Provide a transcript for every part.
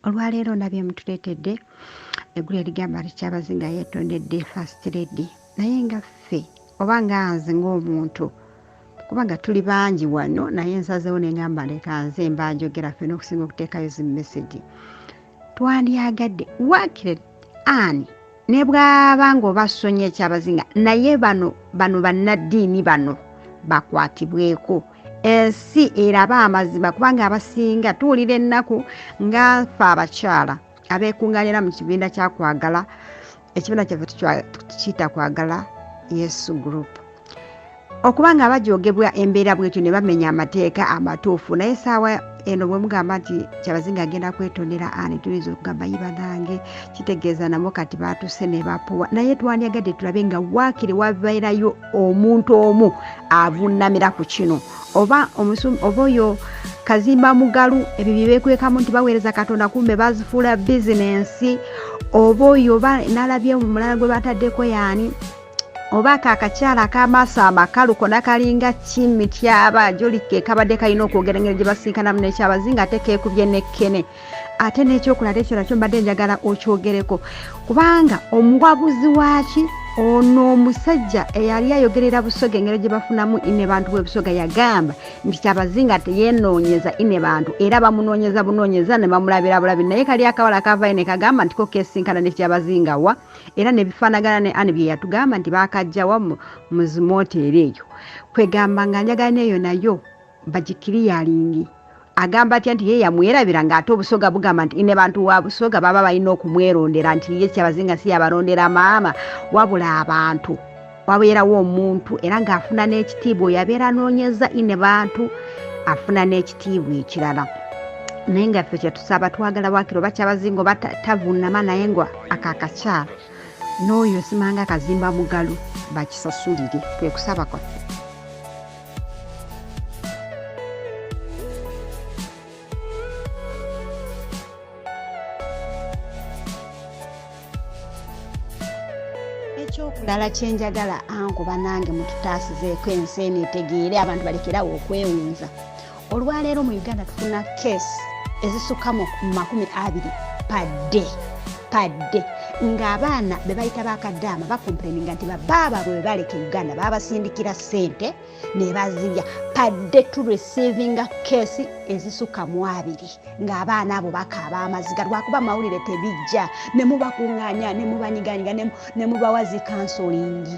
Olwaleero ndabye mutuleetedde eggulu erigamba nti Kyabazinga yeetondedde First Lady, naye nga ffe oba nga nze ng'omuntu, kubanga tuli bangi wano, naye nsazeewo ne ngamba leka nze mba njogera ffenna okusinga okuteekayo zi message. Twandyagadde waakiri ani ne bw'aba ng'oba sonye Kyabazinga, naye bano bano bannaddiini bano bakwatibweko. Ensi erabe amazima, kubanga abasinga tuwulira ennaku nga ffe abakyala abeekungaanira mu kibiina kya Kwagala, ekibiina kyaffe tukiyita Kwagala Yesu Group, okuba nga bajoogebwa embeera bwetyo ne bamenya amateeka amatuufu. Naye essaawa eno bwe mugamba nti Kyabazinga agenda kwetondera ani, tuyinza okugamba yi banange, kitegeeza nabo kati baatuse ne bapowa. Naye twandyagadde tulabe nga waakiri wabeerayo omuntu omu avunnamira ku kino, oba oba oyo Kazimba Mugalu, ebyo bye beekwekamu nti baweereza Katonda kumbe bazifuula bizinensi, oba oyo oba nalabye omulala gwe bataddeko yaani, oba ako akakyala ak'amaaso amakalu kona kalinga kimityaba joli ke kabadde kalina okwogera engeri gye basinkanamu n'Ekyabazinga, ate keekubye n'ekkene. Ate n'ekyokulala ekyo nakyo mbadde njagala okyogereko, kubanga omuwabuzi waaki ono omusajja eyali ayogerera Busoga engeri gye bafunamu ine bantu b'Ebusoga, yagamba nti Kyabazinga teyeenoonyeza ine bantu, era bamunoonyeza bunoonyeza ne bamulabira bulabi. Naye kali akawala kavayo ne kagamba nti ko keesinkana ne Kyabazinga wa, era ne bifaanagana ne ani bye yatugamba nti baakajjawa mu zimooteeri eyo. Kwegamba nga njagala n'eyo nayo bagikiriyalingi. Agamba atya nti ye yamwerabira, ng'ate Obusoga bugamba nti ine bantu wa Busoga baba balina okumwerondera, nti ye Kyabazinga si yabalondera maama, wabula abantu wabeerawo omuntu era ng'afuna n'ekitiibwa, oyo abeera anoonyeza ine bantu afuna n'ekitiibwa ekirala. Naye nga ffe kyetusaba twagala waakiri oba Kyabazinga oba tavunnama, naye nga ako akakyala n'oyo simanga Kazimba Mugalu bakisasulire, kwe kusaba kwaffe. Ekyokulala kyenjagala anko banange mututaasizeeko ensi eno etegeere, abantu balekerawo okwewunza. Olwaleero mu Uganda tufuna case ezisukka mu 20 padde padde, ng'abaana be bayita bakadaama bakomplaininga nti babaaba bwe baleka Uganda babasindikira ssente ne bazirya. Padde tu receivinga case ezisukka mu 20 ng'abaana abo bakaaba amaziga lwakuba mawulire tebijja, ne mubakuŋŋaanya ne mubanyiganyiga ne mubawa zi counseling.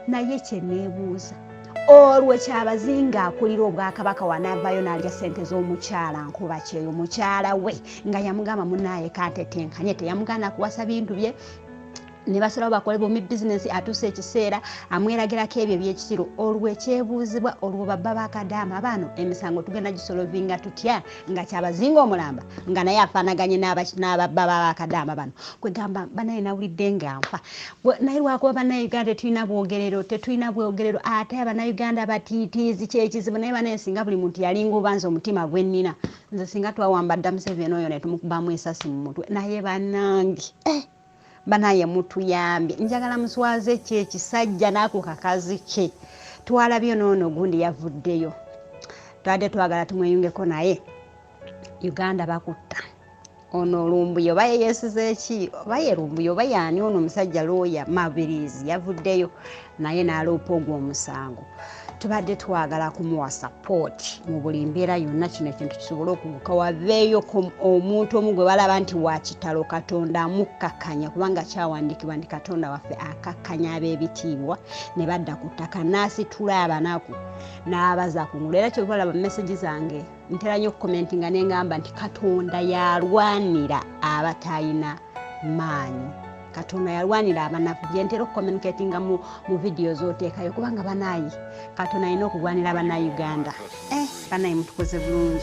Naye kye neebuuza, olwo Kyabazinga akulira obwakabaka wanaavayo n'alya ssente z'omukyala nkuba kyeyo mukyala we nga yamugamba munaaye kantetenkanye, teyamugaana kuwasa bintu bye ne basalawo bakole bumi bizinensi, atuuse ekiseera amweragirako ebyo ebyekisiru. Olwo ekyebuuzibwa, olwo babba bakadaama bano emisango tugenda gisolovinga tutya nga Kyabazinga omulamba nga naye afaanaganye n'ababba babakadaama bano? Kwegamba banaye nawulidde nga nfa, naye lwakuba bannayuganda tetulina bwogerero, tetulina bwogerero, ate abannayuganda batiitiizi kyekizibu. Naye banaye singa buli muntu yalinga obanza omutima gwe nnina nze, singa twawamba dda Museveni oyo ne tumukubamu esasi mu mutwe. Naye bannange, banaye mutuyambye, njagala muswaze ki ekisajja n'ako kakazi ke twalabye n'ono gundi yavuddeyo, twadde twagala tumweyungeko, naye Uganda bakutta ono Lumbuye, oba yeyeesiza eki, oba ye Lumbuye oba yaani, ono omusajja looya Mabirizi yavuddeyo naye n'aloopa ogwo omusango. Tubadde twagala kumuwa support mu buli mbeera yonna, kino ekintu kisobole okuguka, wabeeyo omuntu omu gwe balaba nti wa kitalo, Katonda amukkakkanya, kubanga kyawandiikibwa nti Katonda waffe akakkanya ab'ebitiibwa ne badda ku ttaka, n'asitula abanaku n'abaza ku ngulu. Era kyova olaba message zange ntera nnyo okukomentinga ne ngamba nti Katonda yalwanira abatalina maanyi, Katonda yalwanira abanafu, bye ntera okucommunicatinga mu vidiyo z'oteekayo, kubanga banayi Katonda alina okulwanira Bannayuganda. Banayi mutukoze bulungi.